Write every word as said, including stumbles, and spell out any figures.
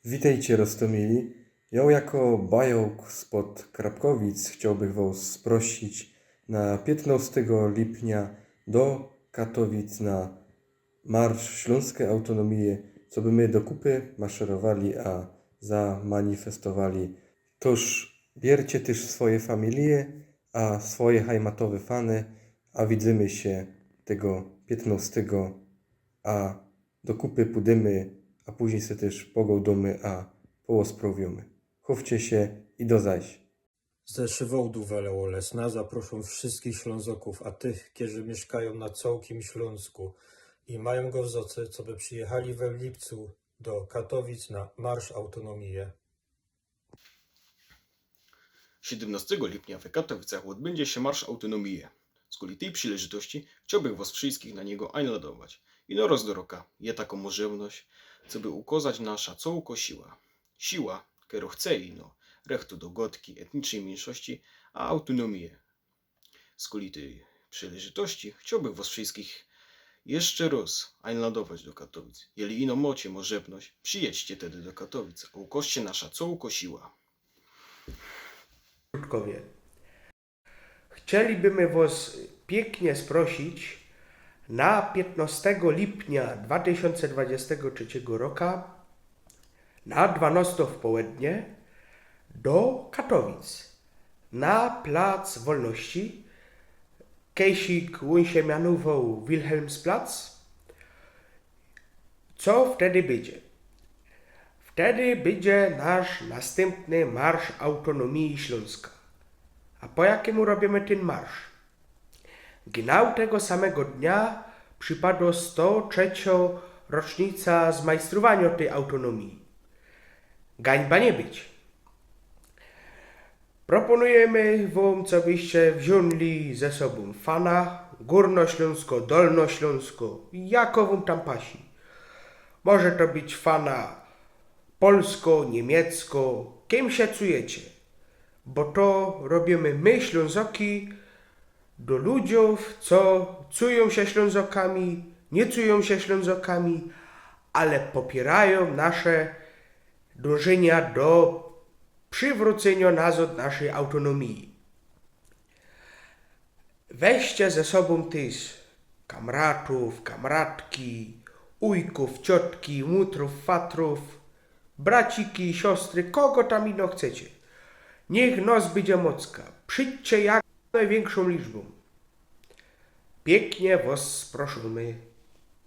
Witejcie, roztōmili. Jŏ jako bajołk spod Krapkowic chciołbych wŏs sprosić na piytnŏstego lipnia do Katowic na Marsz Ślōnskej Autōnōmije, coby my do kupy maszerowali a zamanifestowali. Tōż biercie tyż swoje familije a swoje hajmatowe fany, a widzymy sie tego piytnŏstego, a do kupy pōdymy, a późnij se tyż pogołdōmy a połosprŏwiōmy. Chowcie sie i do zaś. Ze Szywŏłdu Wele Olesna zaproszōm wszyskich Ślōnzokōw, a tych, kerzy miyszkajōm na cołkim Ślōnsku i majōm go w zŏcy, coby przijechali we lipcu do Katowic na Marsz Autōnōmije. Siedymnŏstego lipnia we Katowicach ôdbydzie sie Marsz Autōnōmije. Skuli tyj przileżytości chciołbych wŏs wszyskich na niego ajnladować. Ino roz do roka je takŏ możebność, coby ukŏzać nasza cołkŏ siła. Siła, kerŏ chce ino rechtu do gŏdki, etnicznyj myńszości a autōnōmije. Skuli tyj przileżytości chciołbych wŏs wszyskich jeszcze roz ajnladować do Katowic. Jeli ino mŏcie możebność, przijedźcie tedy do Katowic a ukŏżcie nasza cołkŏ siła. Przodkowie. Chcielibymy wŏs piyknie sprosić na piytnŏstego lipnia dwa tysiōnce dwadzieścia trzeciego roka na dwanŏstŏ w połednie do Katowic, na Plac Wolności, kejsik ôn sie mianowoł Wilhelmsplatz. Co wtedy bydzie? Wtedy bydzie nasz nastympny Marsz Autōnōmije Ślōnska. A po jakimu robiymy tyn marsz? Genau tego samego dnia przipadŏ sto trzeciŏ rocznica zmajstrowaniŏ tyj autōnōmije. Gańba niy być. Proponujymy wōm, cobyście wziōnli ze sobōm fana, Gōrnoślōnsko, Dolnoślōnsko, jako wōm tam pasi. Może to być fana polsko, niymiecko, kim sie cujecie. Bo to robiymy my, Ślōnzoki, do ludziōw, co cujōm sie Ślōnzokami, niy cujōm sie Ślōnzokami, ale popiyrają nasze dōnżynia do przywrōcyniŏ nazŏd naszyj autōnōmije. Weźcie ze sobōm tyż kamratōw, kamratki, ujkōw, ciotki, mutrōw, fatrōw, braciki, siostry, kogo tam ino chcecie. Niych nŏs bydzie mocka. Przidźcie jak nojwiynkszōm liczbōm. Piyknie wŏs proszōmy.